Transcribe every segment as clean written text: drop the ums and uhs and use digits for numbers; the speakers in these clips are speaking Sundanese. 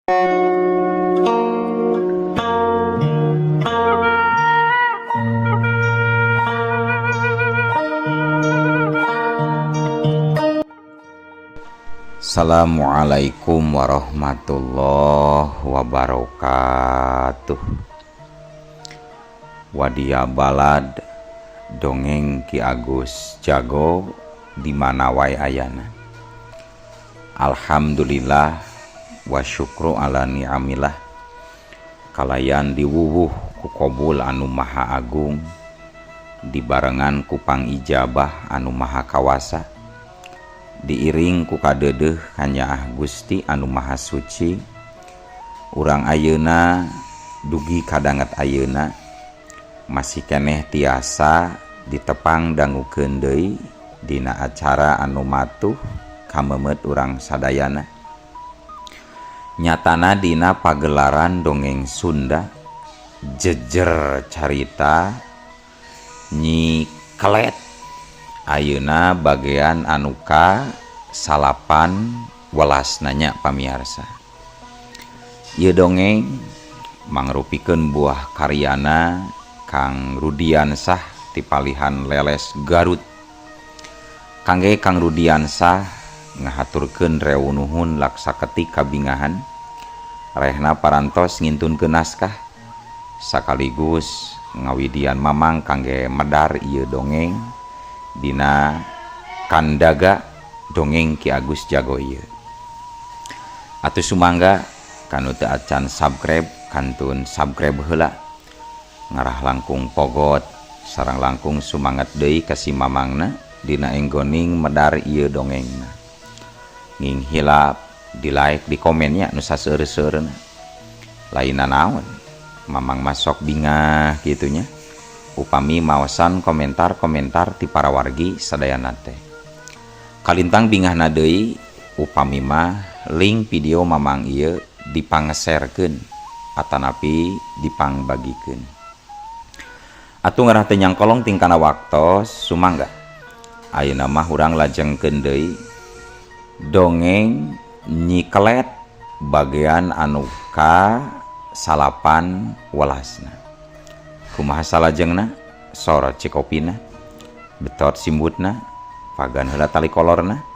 Assalamualaikum warahmatullahi wabarakatuh. Wadia balad dongeng Ki Agus Jago di mana wae ayana. Alhamdulillah wa syukru ala ni'amillah. Kalayan diwuwuh ku kobul anu maha agung, dibarengan ku pangijabah anu maha kawasa, diiring ku kadeudeuh kanyaah Gusti anu maha suci. Urang ayeuna dugi kadanget ayeuna masih keneh tiasa ditepang dangukeun deui dina acara anu matuh kamemet urang sadayana. Nyatana dina pagelaran dongeng Sunda jejer carita Nyi Kelet ayeuna bagian anu ka 18 nanya pamiarsa. Ieu dongeng mangrupikeun buah karyana Kang Rudiansah ti palihan Leles Garut. Kangge Kang Rudiansah ngahaturkeun rewu nuhun laksaketik kabingahan rehna parantos ngintunkeun naskah sakaligus ngawidian mamang kangge medar ieu dongeng dina kandaga dongeng Ki Agus Jago ieu. Atuh sumangga kanu teu acan subscribe kantun subscribe heula, ngarah langkung pogot sareng langkung sumanget deui ka si mamangna dina enggoning medar ieu dongengna. Nging hilap di like di komennya nu saseueur-seueurna. Lainna naon mamang masok bingah kitunya upami maosan komentar-komentar ti para wargi sadayana teh. Kalintang bingahna deui upami mah link video mamang ieu dipangeserkeun atanapi dipangbagikeun. Atuh ngarah teu nyangkolong tingkana waktos sumangga. Ayeuna mah urang lajengkeun deui dongeng Nyi Kelet bagian anu ka 18. Kumaha salajengna sorot cikopina betot simbutna pagan heula tali kolorna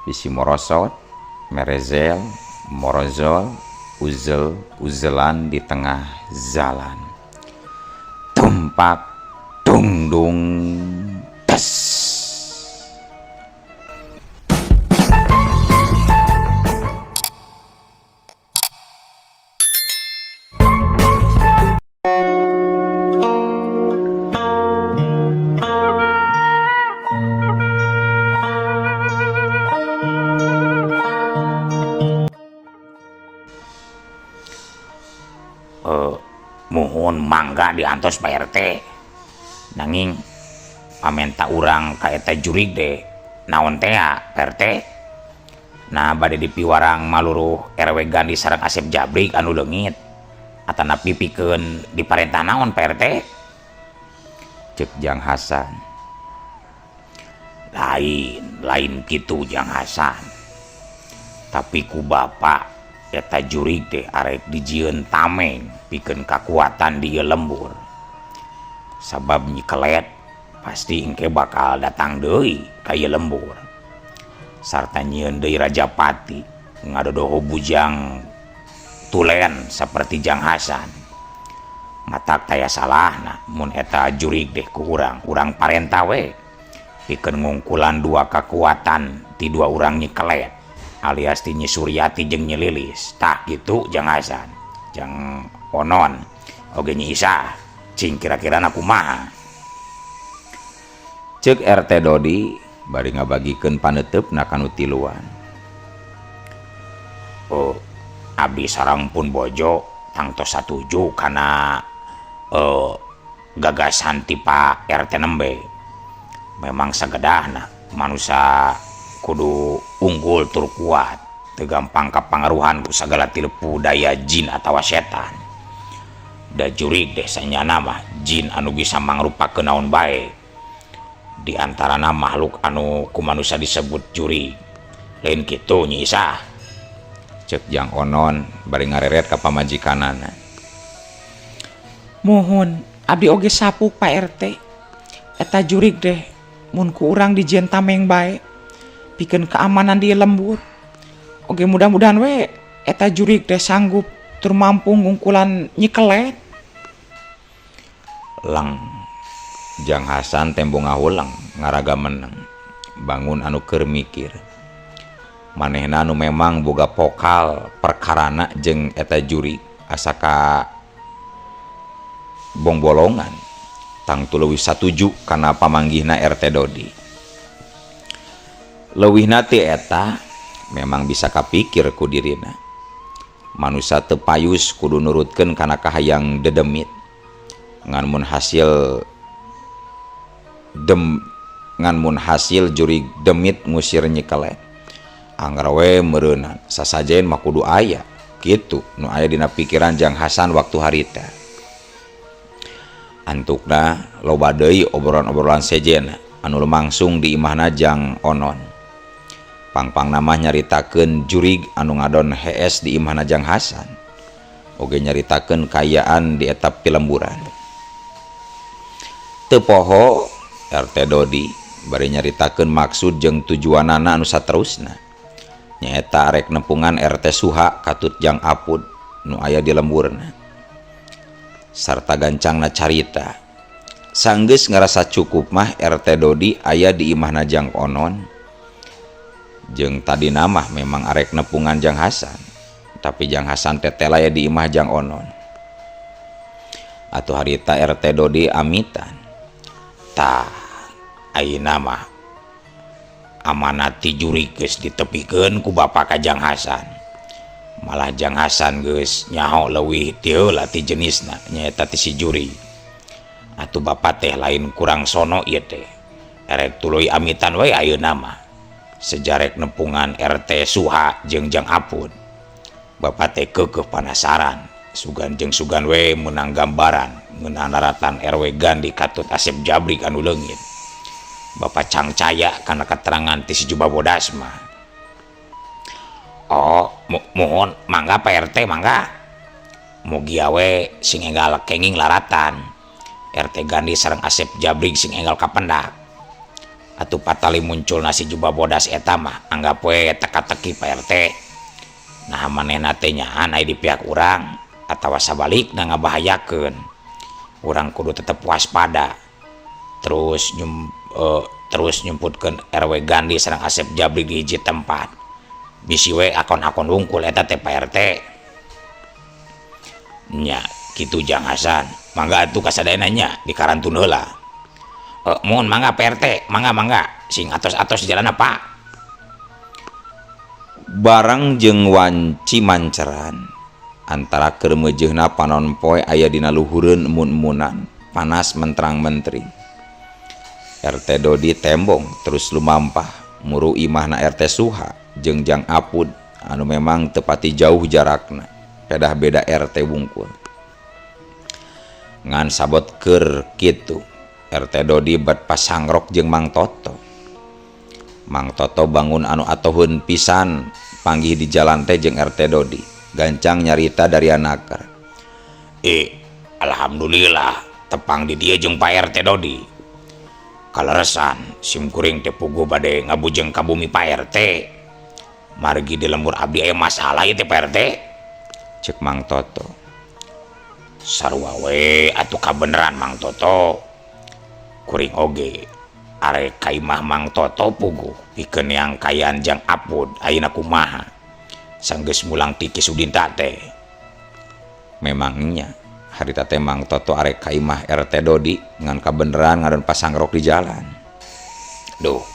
bisi morosot merezel morozol uzel uzelan di tengah jalan tumpak tungdung tes. Muhun mangga diantos Pak RT. Nanging pamenta urang ka eta jurig deh naon teh ya Pak RT. Nah bade dipiwarang maluruh RW Gandi sareng Asep Jabrik anu leungit atanapi pikeun diparentah naon Pak RT? Cek Jang Hasan. Lain kitu Jang Hasan. Tapi ku bapak eta jurig teh arek dijieun tameng pikeun kakuatan di ieu lembur. Sabab Nyi Kelet pasti engke bakal datang deui ka ieu lembur. Sarta nyieun deui Rajapati ngadodoho bujang tulen saperti Jang Hasan. Matak taya salahna mun eta jurig deh ku urang, urang parentah we pikeun ngungkulan dua kakuatan ti dua urang Nyi Kelet alias ti Nyi Suryati jeung Nyi Lilis. Tah kitu Jang Hasan, Jang Onon oge Nyi Isah, cing kira-kirana kumaha? Ceuk RT Dodi bari ngabagikeun paneuteup na kanu tiluan. Oh, abdi sareng pun bojo tangtos satuju kana gagasan ti Pak RT nembe. Memang sagedahna manusia kudu unggul tur kuat, teu gampang kapangaruhan ku sagala tilepu daya jin atawa setan. Da jurig deh sanyana mah jin anu bisa mangrupakeun naon bae. Di antarana makhluk anu ku manusia disebut jurig. Lain kitu Nyi Isah? Cek Jang Onon bari ngareret ka pamajikanana. Muhun abdi oge sapuk Pak RT. Eta jurig deh mun ku urang dijieun tameng bae pikeun keamanan di lembur. Oge mudah-mudahan we eta jurig teh sanggup tur mampu ngungkulan Nyi Kelet. Lang Jang Hasan tembong ngahulang ngaraga meneng bangun anu keur mikir. Manehna anu memang boga pokal perkarana jeung eta jurig asa ka bongbolongan tangtu leuwih satuju kana pamanggihna RT Dodi. Leuwihna ti eta memang bisa kapikir ku dirina. Manusa teu payus kudu nurutkeun kana kahayang dedemit. Ngan mun hasil dem ngan mun hasil jurig demit ngusir Nyi Kelet. Angger we meureunan sasajen mah kudu aya. Kitu nu aya dina pikiran Jang Hasan waktu harita. Antukna loba deui obrolan-obrolan sejen anu lumangsung di imahna Jang Onon. Pangpangna mah nyaritakeun jurig anu ngadon hees di imahna Jang Hasan. Oge nyaritakeun kaayaan di eta pilemburan. Teu poho RT Dodi bari nyaritakeun maksud jeung tujuanana anu saterusna. Nyaeta arek nepungan RT Suha katut Jang Apud nu aya di lemburna. Sarta gancangna carita. Sanggeus ngarasa cukup mah RT Dodi aya di imahna Jang Onon. Jeung tadina mah memang arek nepungan Jang Hasan, tapi Jang Hasan teh teh aya di imah Jang Onon. Atuh harita RT Dodi amitan. Tah ayeuna mah amanat ti jurig geus ditepikeun ku bapa ka Jang Hasan. Malah Jang Hasan geus nyaho leuwih ti heula ti jenisna nyaeta ti si jurig. Atuh bapa teh lain kurang sono ieu teh. Erek tuluy amitan we ayeuna mah. Sejarek nepungan RT Suha jeung Jang Apud. Bapa teh keukeuh panasaran, sugan jeung sugan we meunang gambaran ngeunah naratan RW Gandi katut Asep Jabrik anu leungit. Bapa cangcaya kana keterangan ti si Juba Bodas mah. Oh, mohon mangga Pak RT mangga. Mugia we sing enggal kenging laratan. RT Gandi sareng Asep Jabrik sing enggal kapendak. Atuh patali muncul nasi Juba Bodas eta mah anggap we teka-teki Pak RT. Nah manehna teh nyaan aya di pihak urang atawa sabalikna ngabahayakeun. Urang kudu tetep waspada. Terus terus nyumputkeun RW Gandi sareng Asep Jabrik di hiji tempat. Bisi we akon-akon wungkul eta teh Pak RT. Nya kitu Jang Hasan. Mangga atuh kasadayana nya dikarantun heula. Mohon mangga Pak RT, mangga mangga sing atos-atos jalan Pak. Barang jeung wanci manceran antara keur meujeunna panon poe aya dina luhureun emun-emunan, panas menterang-mentering. RT Dodi tembong terus lumampah muru imahna RT Suha jeung Jang Apud anu memang tepati jauh jarakna, pedah beda RT wungkul. Ngan sabot keur kitu RT Dodi bat pasangrok jeung Mang Toto. Mang Toto bangun anu atoheun pisan panggih di jalan teh jeung RT Dodi. Gancang nyarita dari anakar. Alhamdulillah tepang di dieu jeung Pak RT Dodi. Kaleresan sim kuring teh puguh bade ngabujeng ka bumi Pak RT. Margi di lembur abdi aya masalah ieu teh Pak RT. Cek Mang Toto. Sarua we atuh kabeneran Mang Toto. Kuring oge arek ka imah Mang Toto puguh pikeun yang kayan Jang Apud ayeuna kumaha. Sanggeus mulang ti Ki Sudinta teh. Memangnya harita teh Mang Toto arek ka imah RT Dodi ngan kabeneran ngadon pasangrok di jalan. Duh,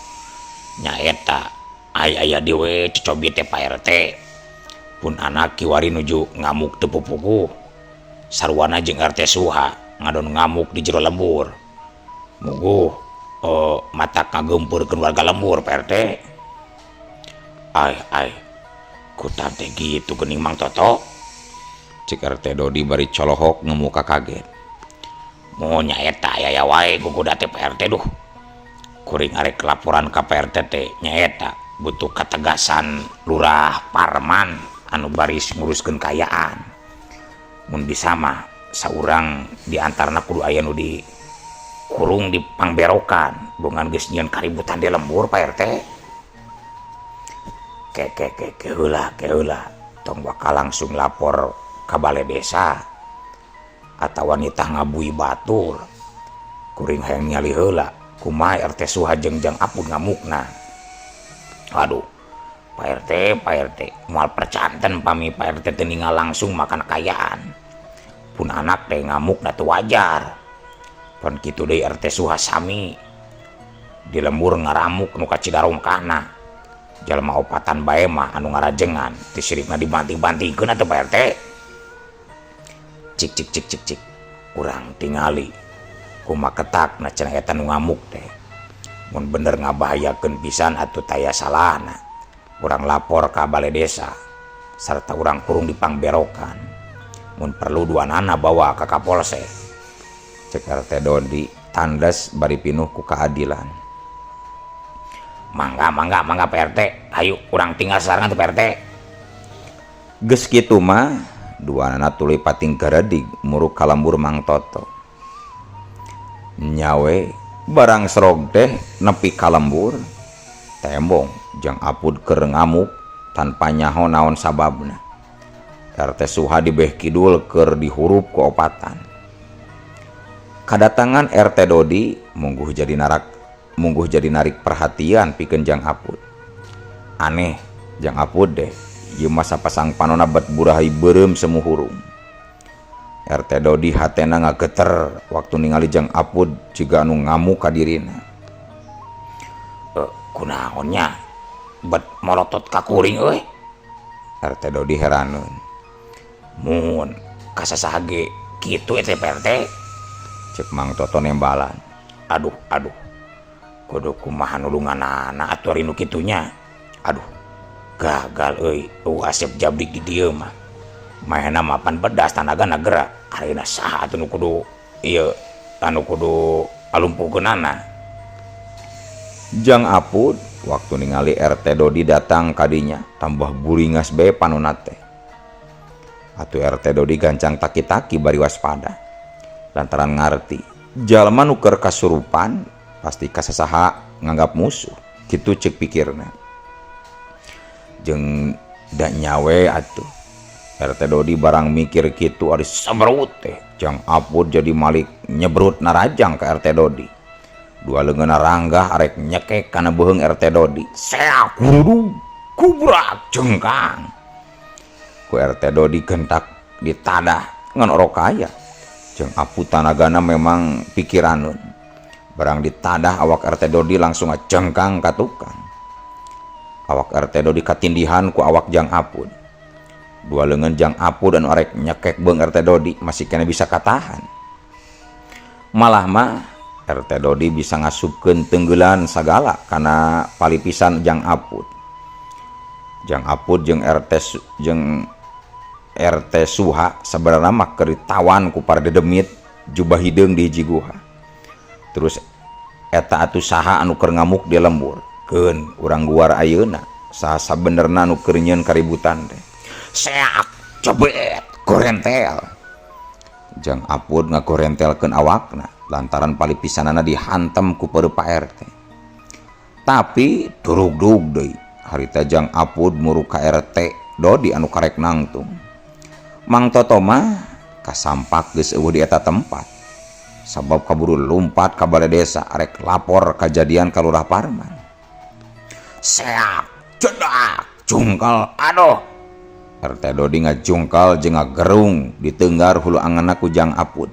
nyaeta aya aya deui cocobi teh Pak RT. Pun anak kiwari nuju ngamuk teu pupuguh. Sarwana jeung RT Suha ngadon ngamuk di jero lembur. Muguh matak ngageumpurkeun warga lembur Pak RT. Ai ai kutan teh gitu geuning Mang Toto. Cek RT Dodi bari colohok ngemuka kaget. Moh nyaeta aya wae gugoda teh Pak RT duh. Kuring arek laporan ka Pak RT teh nyaeta butuh ketegasan Lurah Parman anu baris nguruskeun kaayaan. Mun bisa mah saurang di antarana kudu aya nu di kurung di pangberokan bongan geus nyieun kaributan di lembur, Pak RT. Ke ke ke ke heula, ke heula, tong bakal langsung lapor ka bale desa atawa nitah ngabui batur. Kuring hayang ningali heula kumaha RT Suha jeung Jang Apud ngamukna. Aduh, Pak RT, Pak RT, moal percanten pami Pak RT teu ningal langsung makan kaayaan. Pun anak teh ngamukna teu wajar. Pan kitu deui RT Suha sami. Di lembur ngaramuk nu kacidarongkahna. Jalma opatan bae mah anu ngarajengan, teu siripna dibanting-bantingkeun atuh, Pak RT. Cik cik cik cik cik. Urang tingali kumaha ketakna cenah eta nu ngamuk teh. Mun bener ngabahayakeun pisan atuh taya salahna. Urang lapor ka bale desa sarta urang kurung di pangberokan. Mun perlu duanana bawa ka Kapolsek. Cek RT Dodi tandes bari pinuh ku keadilan. Mangga, mangga, mangga, Pak RT, ayo urang tinggal sarangan tuh, Pak RT. Geus kitu mah duanana tuluy pating garedig muruk ka lembur Mang Toto. Nyawe barang serog teh nepi ka lembur tembong Jang Apud keur ngamuk tanpa nyaho naon sababna. RT Suha di beh kidul keur dihurup ku opatan. Kadatangan RT Dodi mungguh jadi narik perhatian pikeun Jang Apud. Aneh Jang Apud deh, ieu mah sapasang panona bet burahi beureum semu hurung. RT Dodi hatena ngageter waktu ningali Jang Apud jiga anu ngamuk ka dirina. Kunaon nya bet molotot ka kuring euy? RT Dodi heraneun. Mun kasasaha ge kitu eta, Pak RT. Cek Mang Toto nembalan. Aduh, aduh, kudu kumaha nulunganana atuh ari nu kitu nya. Aduh, gagal euy, eueuh Asep Jabrik di dieu mah. Maena mapan pedas tanagana gerak. Ayeuna saha atuh nu kudu ieu anu kudu alumpuhkeunana? Jang Apud waktu ningali RT Dodi datang kadinya tambah buringas bae panona teh. Atuh RT Dodi gancang taki-taki bari waspada. Lantaran ngarti jalma nu keur kasurupan pasti kasasaha nganggap musuh, kitu cek pikirna. Jeung da nyawe atuh RT Dodi barang mikir kitu ari sebrut teh Jang Apud jadi malik nyebrut narajang ka RT Dodi. Dua leungeunna ranggah arek nyekek kana beuheung RT Dodi. Seak kudu kubrak jengkang. Ku RT Dodi gentak ditadah ngan orok kaya. Jang Apud tanagana memang pikiranun. Barang ditadah awak RT Dodi langsung ngajengkang ka tukang. Awak RT Dodi katindihan ku awak Jang Apud. Dua leungeun Jang Apud anu arek nyekek beung RT Dodi masih kena bisa katahan. Malah mah RT Dodi bisa ngasupkeun tenggelan sagala kana palipisan Jang Apud. Jang Apud jeung RT Suha sabarana mah keur ditawan ku para dedemit jubah hideung di hiji guha. Terus eta atuh saha anu keur ngamuk di lembur? Keun urang guar ayeuna saha sabenerna anu keur nyieun kaributan teh. Seak cebet gorentel. Jang Apud ngagorentelkeun awakna lantaran palipisanana dihantem ku peureup Pak RT. Tapi durug-dug deui harita Jang Apud muruk ka RT Dodi anu karek nangtung. Mang Toto mah kasampak geus eueuh di eta tempat. Sabab kaburu lumpat ka bale desa arek lapor kajadian ka Lurah Parman. Seak cedak jungkal aduh. RT Dodi ngajungkal jeung ngagerung ditenggar hulu anganna ku Jang Apud.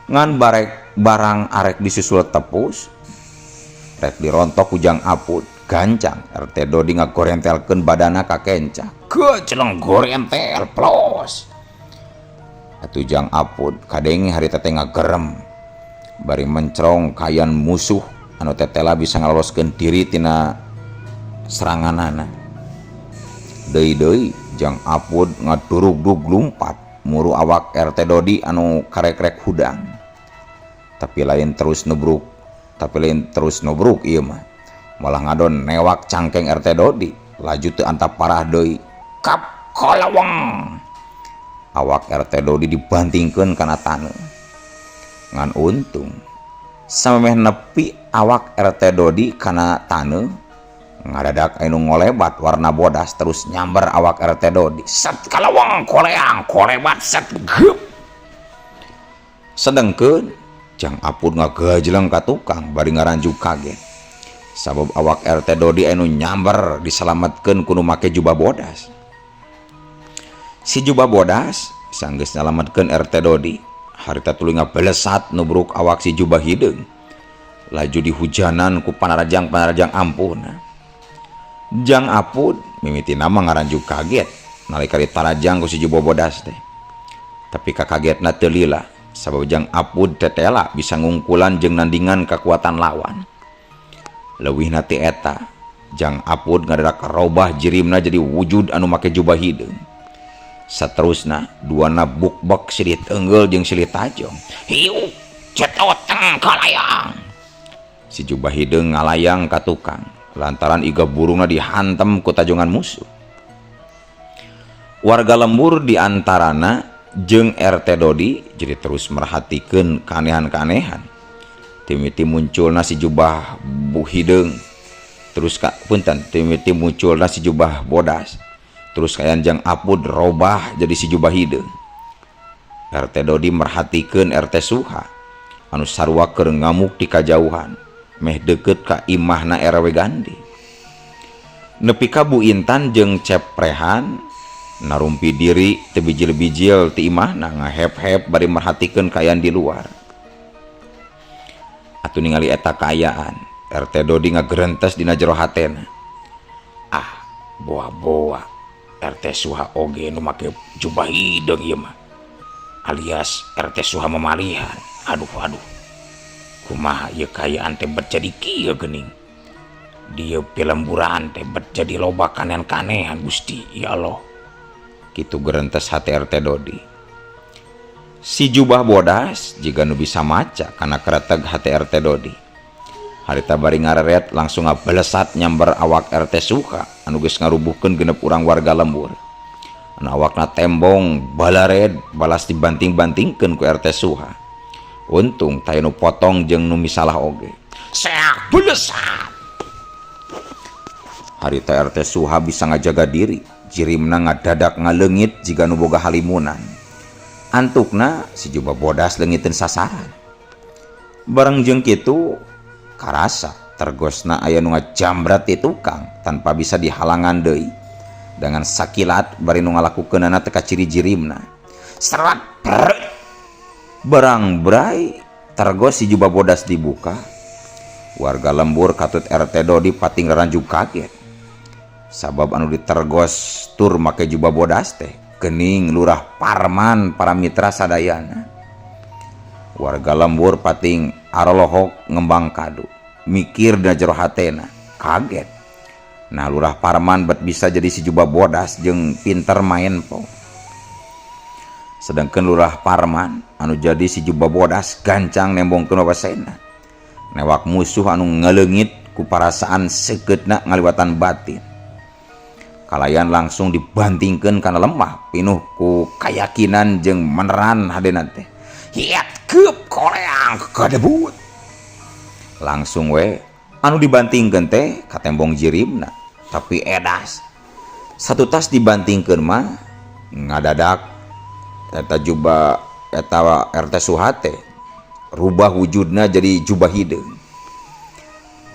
Ngan barek barang arek disusul tepus rek dirontok ku Jang Apud gancang RT Dodi ngagorentelkeun badana ka kenca. Geceleng gorentel plos. Atuh Jang Apud kadenge harita teh ngagerem bari mencrong kayan musuh anu tetela bisa ngaloloskeun diri tina seranganana. Deui-deui Jang Apud ngadurugdug lumpat muru awak RT Dodi anu karek-rek hudang. Tapi lain terus nubruk, tapi lain terus nubruk ieu mah. Malah ngadon newak cangkeng RT Dodi, laju teu antap parah deui. Kap Kalawang. Awak RT Dodi dibantingkeun kana taneuh. Ngan untung samemeh nepi awak RT Dodi kana taneuh, ngadadak anu ngolebat warna bodas terus nyamber awak RT Dodi. Set kalawang koleang kolebat set geup. Sedengkeun Jang Apud ngagajleng ka tukang bari ngaranjuk kaget. Sabab awak RT Dodi anu nyamber diselametkeun ku nu make jubah bodas. Si jubah bodas sanggeus nyalametkeun RT Dodi, harita tuluy ngabelesat nubruk awak si jubah hideung. Laju dihujanan ku panarajang-panarajang ampuhna. Jang Apud mimitina mah ngaranjuk kaget nalika ditarajang ku si jubah bodas teh. Tapi kakagetna teu lila. Sabab Jang Apud tetela bisa ngungkulan jeung nandingan kekuatan lawan. Leuwihna ti eta, Jang Apud ngadadak robah jirimna jadi wujud anu make jubah hideung. Saterusna duana bukbek silih tenggel jeung silih tajong. Hiu cetoteng kalayang. Si jubah hideung ngalayang ka tukang lantaran iga burungna dihantem ku tajongan musuh. Warga lembur di antarana jeung RT Dodi jadi terus merhatikeun keanehan-keanehan. Timiti munculna si jubah hideung, terus ka punten timiti munculna si jubah bodas, terus kayan Jang Apud robah jadi si jubah hideung. RT Dodi merhatikeun RT Suha anu sarua keur ngamuk di kajauhan meh deukeut ka imahna RW Gandi. Nepi ka Bu Intan jeung Ceprehan narumpi diri teu bijil-bijil ti imahna ngahep-hep bari merhatikeun kaayaan di luar. Atuh ningali eta kaayaan, RT Dodi ngagerentes dina jero hatena. Ah, boa-boa RT Suha oge nu make jubah hideung ieu mah. Alias RT Suha mamalihan. Aduh aduh. Kumaha ieu kaayaan teh bet jadi kieu geuning. Dieu pilemburan teh bet jadi loba kanehan-kanehan Gusti ya Allah. Kitu gerentes hati RT Dodi. Si jubah bodas jiga nu bisa maca kana kereteg hati RT Dodi. Harita bari ngareret langsung ngabelesat nyamber awak RT Suha anu geus ngarubuhkeun genep urang warga lembur. Anu awakna tembong balared balas dibanting-bantingkeun ku RT Suha. Untung taya nu potong jeung nu misalah oge. Seak belesat. Harita RT Suha bisa ngajaga diri, jirimna ngadadak ngaleungit jiga nu boga halimunan. Antukna si jubah bodas leungiteun sasaran. Bareng jeung kitu karasa tergosna aya nu ngajambret di tukang tanpa bisa dihalangan deui. Dengan sakilat bari nu ngalakukeunana teu kaciri jirimna. Serat brek. Barang bray tergos si jubah bodas dibuka. Warga lembur katut RT Dodi pating raranjuk kaget. Sabab anu ditergos tur make jubah bodas teh geuning Lurah Parman para mitra sadayana. Warga lembur pating arolohok ngembang kadu, mikir dina jero hatena, kaget. Nah Lurah Parman bet bisa jadi si jubah bodas jeung pinter main po. Sedangkan Lurah Parman anu jadi si jubah bodas gancang nembongkeun wawasena. Newak musuh anu ngaleungit ku parasaan seukeutna ngaliwatan batin. Kalayan langsung dibantingkeun kana lemah pinuh ku kayakinan jeung meneran hadena teh. Hiat keup koleang kadebut. Langsung we anu dibantingkeun teh katembong jirimna, tapi edas. Satu tas dibantingkeun mah ngadadak eta jubah eta RT Suha teh rubah wujudna jadi jubah hideung.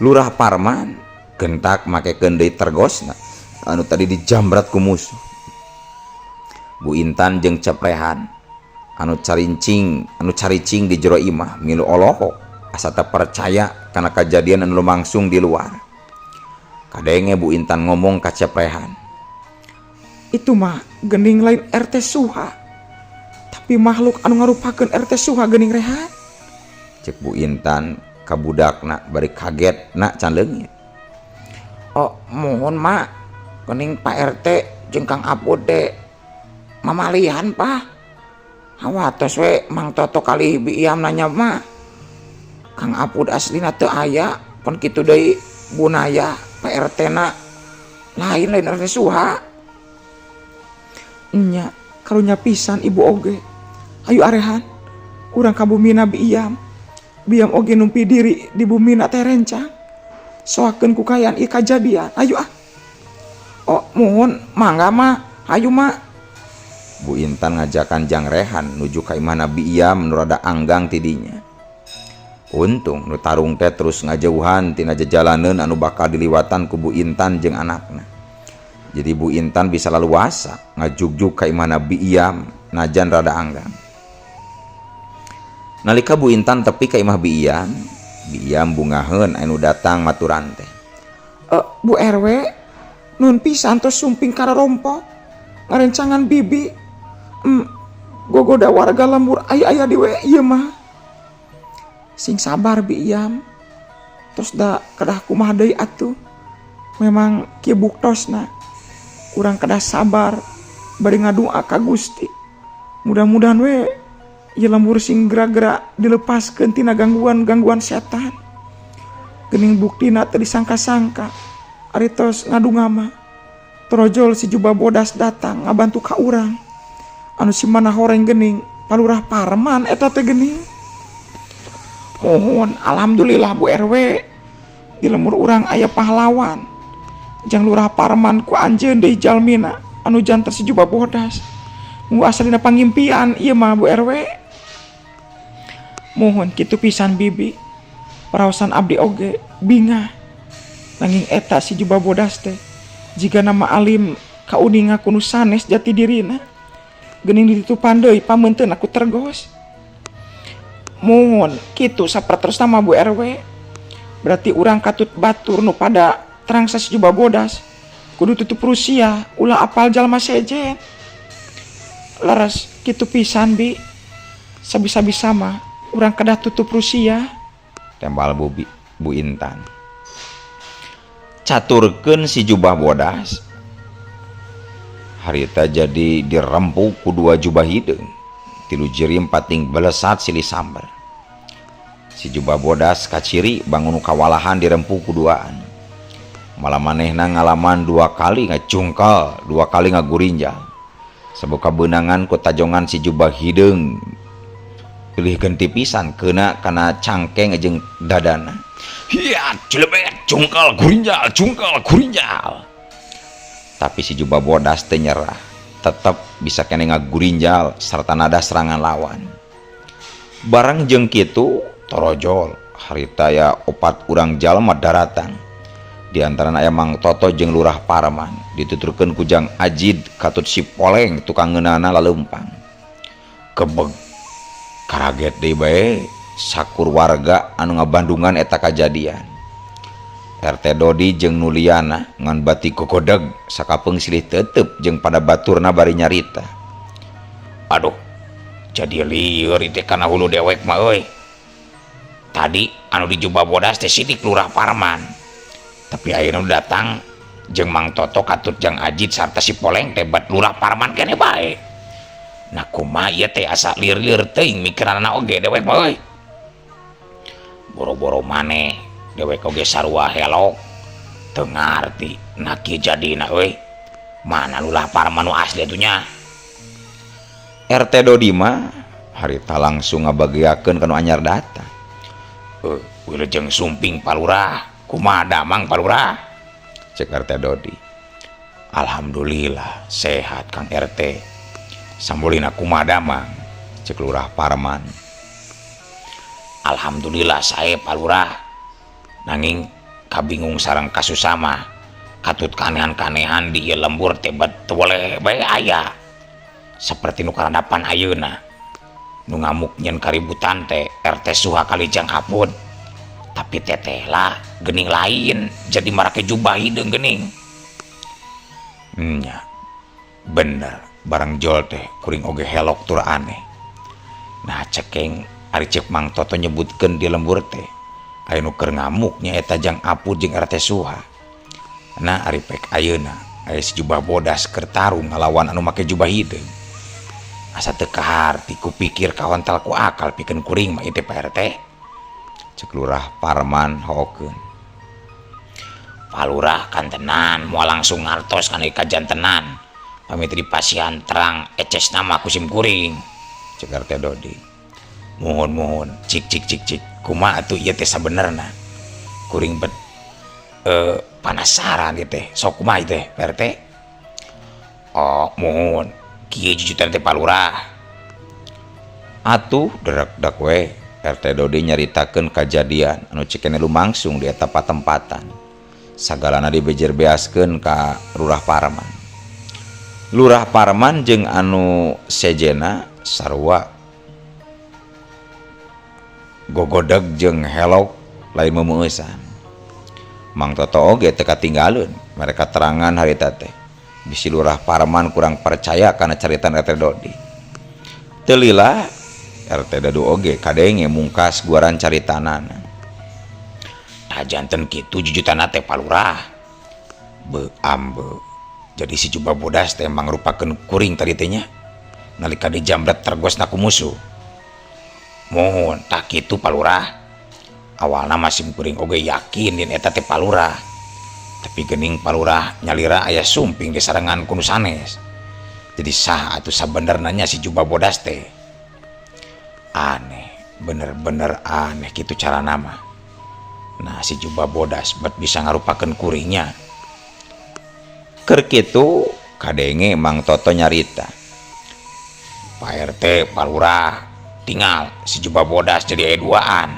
Lurah Parman gentak makekeun deui tergosna anu tadi dijambret ku musuh. Bu Intan jeung Ceprehan anu caricing di jero imah milu olohok asa teu percaya kana kajadian anu lumangsung di luar. Kadenge Bu Intan ngomong ka Ceprehan, Itu mah geuning lain RT Suha, tapi makhluk anu ngarupakeun RT Suha geuning rehat. Cek Bu Intan ka budakna bari kaget na can leungit. Oh, mohon mak, geuning Pak RT jeung Kang Apud teh mamalihan pah. Hawatos we Mang Toto kali Bi Iam nanya mah. Kang Apud aslina teu aya, pon kitu deui Bu Naya Pak RT na lain lain RT Suha. Nya karunya pisan ibu oge. Ayu arehan urang ka bumina Biam. Biam oge numpi diri di bumina teh rencang. Soakeun ku kaayaan ieu kajadian. Ayu ah. Oh, muhun mangga mah. Hayu ma. Bu Intan ngajakan Jang Rehan nuju ka imahna Biam nu rada anggang ti dinya. Untung nu tarung teh terus ngajauhan tina jajalaneun anu bakal diliwatan ku Bu Intan jeung anakna. Jadi Bu Intan bisa laluasa ngajugjug ka imahna Biam najan rada anggang. Nalika Bu Intan tepi ka imah Biam, Biam bungaheun anu datang maturan teh. Bu RW, nun pisan tos sumping kararompok ngarencangan bibi. Gogoda warga lembur aya-aya di we ieu mah. Sing sabar Biam. Tos da kedah kumaha deui atuh. Memang kieu buktosna. Urang kedah sabar bari ngadua ka Gusti. Mudah-mudahan we ieu lembur sing geura-geura dilepaskeun tina gangguan-gangguan setan. Geuning buktina teu disangka-sangka. Ari tos ngadunga mah. Torojol si jubah bodas datang ngabantu ka urang. Anu si mana horeng geuning Palurah Parman eta teh geuning. Mohon alhamdulillah Bu RW. Di lembur urang aya pahlawan. Jang Lurah Parman ku anjeun deui jalmina anu janten si jubah bodas. Munggu asalina pangimpian ieu mah Bu RW. Mohon kitu pisan bibi. Paraosan abdi oge bingah. Nanging eta si jubah bodas teh jiga nama alim kauninga ku nu sanes jati dirina. Geuning ditutupan deui pameunteun ku tergos. Mohon kitu saperterusna mah Bu RW. Berarti urang katut batur nu pada terang si jubah bodas. Kudu tutup Rusia ulah apal jalma sejen. Leres kitu pisan bi. Sabisa-bisa mah urang kedah tutup Rusia. Tembal Bu Intan. Caturkeun si jubah bodas. Harita jadi dirempuk ku dua jubah hideung. Tilu jirim pating belesat silih samber. Si jubah bodas kaciri bangun kawalahan dirempuk ku duaan. Malah manehna ngalaman dua kali ngacungkal, dua kali ngagurinjal. Sabab kabeunangan ku tajongan si jubah hideung. Pilih genti pisan keuna kana cangkeng jeung dadana. Hiat, cilebet, cungkal, gurinjal, cungkal, gurinjal. Tapi si jubah bodas teu nyerah, tetep bisa kene ngagurinjal serta nada serangan lawan. Barang jeung kitu torojol harita ya opat urang jalma daratang. Di antarana aya Mang Toto jeung Lurah Parman, dituturkeun ku Jang Ajid katut si Poleng tukang ngeunana laleumpang. Kebeg karaget deui bae sakur warga anu ngabandungan eta kajadian. RT Dodi jeung Nuliana ngan bati gogodeg sakapeung silih tetep jeung pada baturna bari nyarita. Aduh, jadi lieur ieu teh kana hulu dewek mah euy. Tadi anu di jubah bodas teh sidik Lurah Parman. Tapi ayeuna nu datang jeung Mang Toto katut Jang Ajid sarta si Poleng teh bat Lurah Parman kene bae. Nah kumaha ieu teh asa lieur-lieur teuing mikiranana oge dewek mah euy. Boro-boro maneh dewek oge sarua helok teu ngarti nah kieu jadina euy. Mana Lurah Parman nu asli atuh nya? RT Dodi mah harita langsung ngabageakeun ka nu anyar datang. Wilujeng sumping Pak Lurah, kumaha damang Pak Lurah? Cek RT Dodi. Alhamdulillah sehat Kang RT. Samulina kumaha damang? Cek Lurah Parman. Alhamdulillah sae Pak Lurah. Nanging kabingung sareng kasusama katut kanehan-kanehan di ieu lembur teh bet teu boleh bae aya. Seperti nu karandapan ayeuna. Nu ngamuk nyen kaributan teh RT Suha kali Jang Hapun. Tapi teteh lah geuning lain jadi marake jubah hideung geuning. Nya. Bener barang jol teh kuring oge helok tur aneh. Nah cekeng ari cek Mang Toto nyebutkeun di lembur teh aya nu keur ngamuk nya eta Jang Apud jeung RT Suha. Nah ari pek ayeuna aya si jubah bodas keur tarung ngalawan anu make jubah hideung. Asa teu kaharti ku pikir kahontal ku akal pikeun kuring mah ieu teh Pak RT. Cek Lurah Parman hokeun. Pak Lurah kan tenan moal langsung ngartos kana kajantenan. Pami teu dipasihan terang ecesna mah ku sim kuring. Cek RT Dodi. Muhun muhun cik cik cik cik kumaha atuh ieu teh sabenerna. Kuring bet panasaran ieu teh. Sok kumaha ieu teh Pak RT? Oh muhun kieu jujutan teh Pak Lurah. Atuh derekdak we RT Dodi nyaritakeun kajadian anu cikene lumangsung di eta patempatan. Sagalana dibejer-beaskeun ka Lurah Parman. Lurah Parman jeung anu sejena sarua gogodeg jeung helok lain meumeusan. Mang Toto oge teu katinggaleun mere katerangan harita teh. Bisi Lurah Parman kurang percaya kana caritan RT Dodi. Teu lila RT Dadu oge kadenge mungkas guaran caritanana. Tah janten kitu jujutanna teh Pak Lurah. Beuh ambeu. Jadi si jubah bodas teh mangrupakeun kuring tadi teh nya. Nalika dijambret tergosna ku musuh. Muhun tah kitu Pak Lurah. Awalna mah sim kuring oge yakin yen eta teh Pak Lurah. Tapi geuning Pak Lurah nyalira aya sumping di sarengan ku nu sanes. Jadi sah atuh sabenerna nya si jubah bodas teh. Aneh, bener-bener aneh kitu carana mah. Nah si jubah bodas bet bisa ngarupakeun kuringnya. Keur kitu kadenge Mang Toto nyarita. Pak RT, Pak Lurah, tinggal si jubah bodas jadi aya duaan.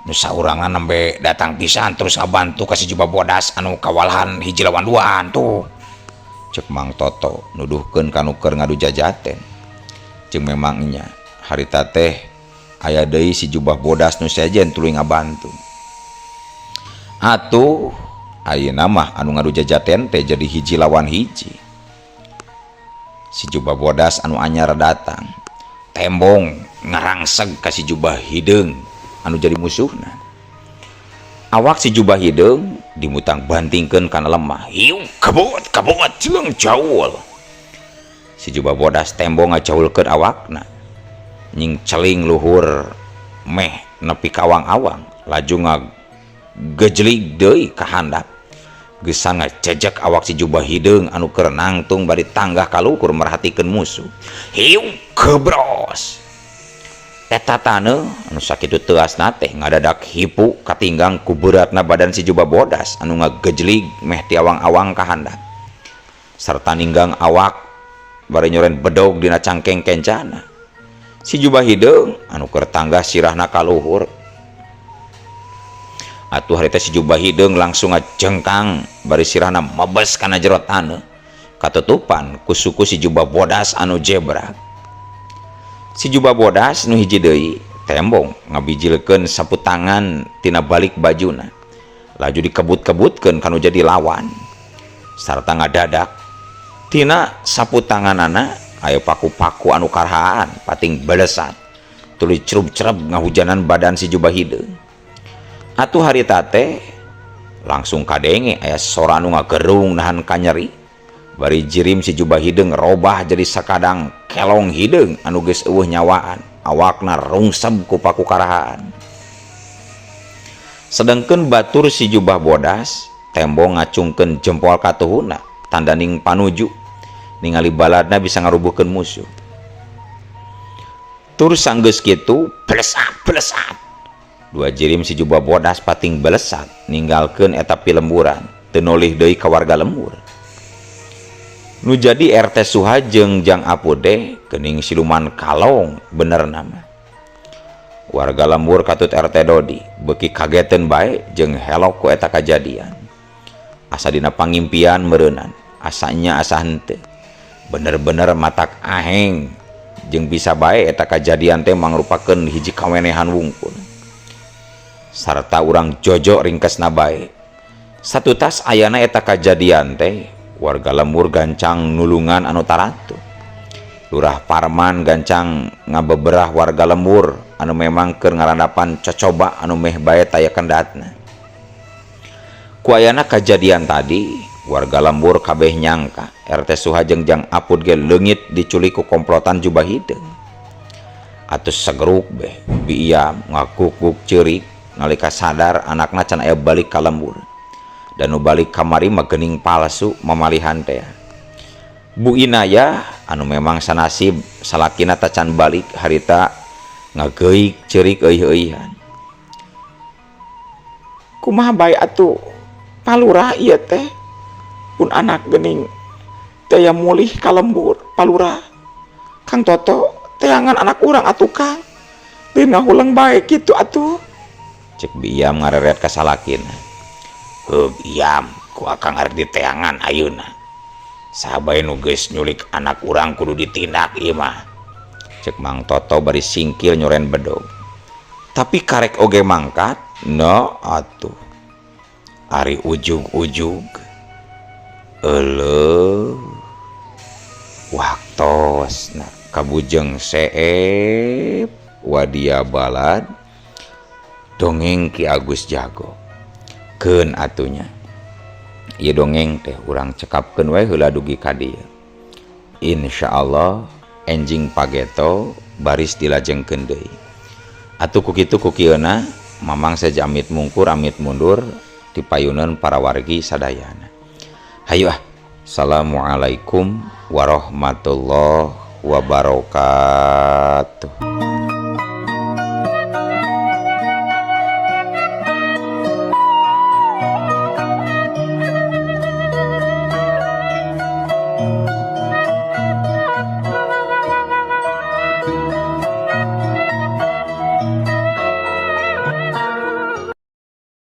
Nu saurangan nembe datang pisan terus ngabantu ka si jubah bodas anu kawalahan hiji lawan duaan tuh. Cek Mang Toto nuduhkeun ka nu keur ngadu jajaten. Jeung memang nya harita teh aya deui si jubah bodas nu sejen tuluy ngabantu. Atuh ayeuna mah anu ngadu jajaten teh jadi hiji lawan hiji. Si jubah bodas anu anyar datang tembong ngarangseg ka si jubah hideung anu jadi musuhna. Awak si jubah hideung dimutang bantingkeun kana lemah. Hiu kebot kebot jeung jaul. Si jubah bodas tembong ngajaulkeun awakna. Nying celing luhur meh nepi ka awang-awang laju ngagejlig deui ka handap. Geus ngajejek awak si jubah hideung anu keur nangtung bari tanggah kaluhur merhatikeun musuh. Hiu kebros. Eta taneuh anu sakitu teuasna teh ngadadak hipu katinggang ku beratna badan si jubah bodas anu ngagejlig meh ti awang-awang ka handap. Sarta ninggang awak bari nyoren bedog dina cangkeng kencana. Si jubah hideung anu keur tanggah sirahna kaluhur. Atuh harita si jubah hideung langsung ngajengkang bari sirahna mebes kana jero taneuh. Katutupan ku suku si jubah bodas anu jebrak. Si jubah bodas nu hiji deui tembong ngabijilkeun sapu tangan tina balik bajuna. Laju dikebut-kebutkeun kanu jadi lawan. Sarta ngadadak tina sapu tanganana aya paku-paku anu karhaan pating belesat. Tuluy cerub-cereb ngahujanan badan si jubah hideung. Atuh harita teh langsung kadenge aya sora anu ngagerung nahan kanyeri. Bari jirim si jubah hideung robah jadi sakadang kelong hideung anu geus eueuh nyawaan, awakna rungsep ku paku karahaan. Sedengkeun batur si jubah bodas tembong ngacungkeun jempol katuhuna tandaning panuju ningali baladna bisa ngarubuhkeun musuh. Tur sanggeus kitu belesat belesat. Dua jirim si jubah bodas pating belesat ninggalkeun eta pilemburan teu nolih deui ka warga lembur. Nu jadi RT Suha jeung Jang Apude geuning siluman kalong bener nama. Warga lembur katut RT Dodi beuki kageteun bae jeung helok ku eta kajadian. Asa dina pangimpian meureunan, asanya asa henteu. Bener-bener matak aheng jeung bisa bae eta kajadian teh mangrupakeun hiji kawenehan wungkul. Sarta urang jojo ringkesna bae. Satutas ayana eta kajadian teh warga lembur gancang nulungan anu taratu. Lurah Parman gancang ngabeberah warga lembur anu memang keur ngarandapan cocoba anu meh bae taya kendatna. Ku ayana kajadian tadi, warga lembur kabeh nyangka RT Suha jeung Jang Apud ge leungit diculik ku komplotan jubah hideung. Atuh segeruk beh biam ngakukuk ceurik nalika sadar anakna can aya balik ka lembur. Dan nu balik kamari mah geuning palsu mamalihan teh. Bu Inayah anu memang sanasib salakina tacan balik harita ngageik ceurik euih-euihan. Kumaha bae atuh Pa Lurah ieu teh pun anak geuning teu aya mulih ka lembur Pa Lurah. Kang Toto teangan anak urang atuh Kang. Lain ngahuleng bae kitu atuh. Cek Biam ngareret ka salakina. Heug Iam, ku akang arek diteangan ayeuna. Saha bae nu geus nyulik anak urang kudu ditindak ieu mah. Cek Mang Toto bari singkil nyoren bedog. Tapi karek oge mangkat no atuh. Ari ujug-ujug euleuh waktosna kabujeng seep wadia balad dongeng Ki Agus Jago. Keun atunya. Ieu dongeng teh urang cekapkeun we heula dugi ka dieu. Insyaallah enjing pageto baris dilajengkeun deui. Atuh ku kitu ku kieuna Mamang seja amit mungkur amit mundur dipayunan para wargi sadayana. Hayu ah. Assalamualaikum warahmatullahi wabarakatuh.